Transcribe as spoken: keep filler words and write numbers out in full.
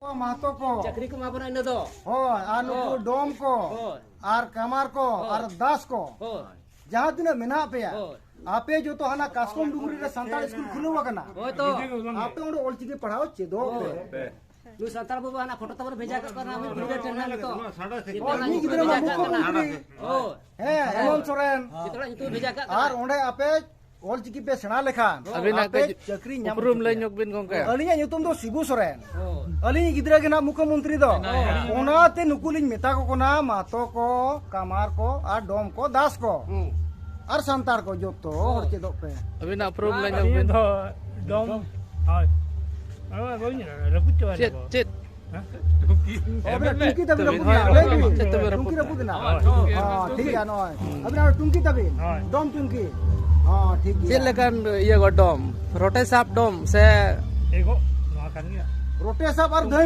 ᱢᱟᱦᱛᱚ ᱠᱚ᱾ ᱪᱟᱹᱠᱨᱤ ᱠᱚ ᱮᱢᱟ ᱵᱚᱱᱟ ᱤᱱᱟᱹ ᱫᱚ᱾ ᱦᱳᱭ, ᱟᱨ ᱱᱩᱠᱩ ᱦᱳᱭ᱾ ᱰᱚᱢ ᱠᱚ, ᱦᱳᱭ᱾ ᱟᱨ ᱠᱟᱢᱟᱨ ᱠᱚ, ᱦᱳᱭ᱾ ᱟᱨ ᱫᱟᱥ ᱠᱚ, ᱦᱳᱭ᱾ ᱡᱟᱦᱟᱸ ᱛᱤᱱᱟᱹᱜ ᱢᱮᱱᱟᱜ ᱯᱮᱭᱟ, ᱦᱳᱭ᱾ ᱟᱯᱮ ᱡᱚᱛᱚ ᱦᱟᱱᱟ ᱠᱟᱥᱠᱚᱢ ᱰᱩᱝᱨᱤ ᱨᱮ ᱥᱟᱱᱛᱟᱲ ᱥᱠᱩᱞ ᱠᱷᱩᱞᱟᱹᱣ ᱟᱠᱟᱱᱟ᱾ ᱦᱳᱭ ᱛᱚ᱾ ᱟᱯᱮ ᱚᱸᱰᱮ ᱚᱞᱪᱤᱠᱤ ᱯᱟᱲᱦᱟᱣ ᱪᱮᱫᱚᱜ ᱯᱮ᱾ ᱦᱳᱭ᱾ ᱱᱩᱭ ᱥᱟᱱᱛᱟᱲ ᱵᱟᱹᱵᱩ ᱦᱟᱱᱟ ᱯᱷᱳᱴᱳ ᱛᱟᱵᱚᱱ ᱵᱷᱮᱡᱟ ᱠᱟᱜ ᱠᱟᱱᱟ, ᱟᱢᱤᱡ ᱜᱤᱫᱽᱨᱟᱹ ᱴᱷᱮᱱ ᱦᱟᱸᱜ ᱱᱤᱛᱚᱜ᱾ ᱦᱳᱭ, ᱤᱧᱤᱡ ᱜᱤᱫᱽᱨᱟᱹ ᱢᱟ ᱢᱩᱠᱷᱭᱚᱢᱚᱱᱛᱨᱤ᱾ ᱦᱳᱭ᱾ ᱦᱮᱸ, ᱦᱮᱢᱚᱱᱛ ᱥᱚᱨᱮᱱ᱾ ᱡᱚᱛᱚ ᱦᱚᱲᱟᱜ ᱧᱩᱛᱩᱢ ᱵᱷᱮᱡᱟ ᱠᱟᱜ ᱠᱟᱱᱟ᱾ ᱟᱨ ᱚᱸᱰᱮ ᱟᱯᱮ ᱚᱞᱪᱤᱠᱤ ᱯᱮ ᱥᱮᱬᱟ ᱞᱮᱠᱷᱟᱱ ᱟᱹᱵᱤᱱᱟᱜ ᱟᱯᱮ ᱠᱟᱹᱡ ᱪᱟᱹᱠᱨᱤ ᱧᱟᱢ ᱩᱯᱨᱩᱢ ᱦᱚᱪᱚ ᱞᱟᱹᱭ ᱯᱮᱭᱟ᱾ ᱧᱚᱜ ᱵᱤᱱ ᱜᱚᱝᱠᱮ᱾ ᱟᱹᱞᱤᱧᱟᱜ ᱧᱩᱛᱩᱢ ᱫᱚ ᱥᱤᱵᱩ ᱥᱚᱨᱮᱱ᱾ ᱦᱳᱭ᱾ ᱟᱹᱞᱤᱧᱤᱡ ᱜᱤᱫᱽᱨᱟᱹ ᱜᱮ ᱱᱟᱜ ᱢᱩᱠᱷᱭᱚᱢᱚᱱᱛᱨᱤ ᱫᱚ᱾ ᱦᱳᱭ᱾ ᱚᱱᱟᱛᱮ ᱱᱩᱠᱩ ᱞᱤᱧ ᱢᱮᱛᱟ ᱠᱚ ᱠᱟᱱᱟ, ᱢᱟᱛᱚ ᱠᱚ, ᱠᱟᱢᱟᱨ ᱠᱚ, ᱟᱨ ᱰᱚᱢ ᱠᱚ, ᱫᱟᱥ ᱠᱚ᱾ ᱦᱩᱸ᱾ ᱟᱨ ᱥᱟᱱᱛᱟᱲ ᱠᱚ ᱡᱚᱛᱚ ᱦᱚᱲ ᱦᱳᱭ᱾ ᱪᱮᱫᱚᱜ ᱯᱮ᱾ ᱟᱹᱵᱤᱱᱟᱜ ᱩᱯᱨᱩᱢ ᱞᱟᱹᱭ ᱧᱚᱜ ᱟᱹᱞᱤᱧ ᱵᱤᱱ᱾ ᱫᱚ ᱰᱚᱢ, ᱦᱳᱭ᱾ ᱦᱳᱭ, ᱵᱟᱹᱧ ᱨᱟᱹᱯᱩᱫ ᱪᱟᱵᱟ ᱪᱮᱫ, ᱞᱮᱫᱟ᱾ ᱪᱮᱫ? ᱦᱮᱸ? ᱴᱩᱝᱠᱤ ᱛᱟᱵᱤᱱ ᱨᱟᱹᱯᱩᱫ ᱮᱱᱟ᱾ ᱞᱟᱹᱭ ᱵᱤᱱ᱾ ᱪᱮᱫ ᱛᱟᱵᱤᱱ ᱴᱩᱝᱠᱤ ᱨᱟᱹᱯᱩᱫ ᱮᱱᱟ᱾ ᱦᱳᱭ, ᱦᱳᱭ, ᱴᱷᱤᱠ ᱜᱮᱭᱟ, ᱱᱚᱜᱼᱚᱭ᱾ ᱟᱹᱵᱤᱱᱟᱜ ᱴᱩᱝᱠᱤ ᱛᱟᱵᱤᱱ᱾ ᱦᱳᱭ᱾ ᱰᱚᱢ ᱴᱩᱝᱠᱤ᱾ ᱦᱚᱸ, ᱴᱷᱤᱠ ᱜᱮᱭᱟ᱾ ᱪᱮᱫ ᱞᱮᱠᱟᱱ ᱤᱭᱟᱹ ᱜᱚ ᱰᱚᱢ? ᱨᱚᱴᱮ ᱥᱟᱵ ᱰᱚᱢ ᱥᱮ? ᱮᱜᱳ, ᱱᱚᱣᱟ ᱠᱟᱱ ᱜᱮᱭᱟ᱾ ᱨᱚᱴᱮ ᱥᱟᱵ ᱟᱨ ᱫᱷᱟᱹᱭ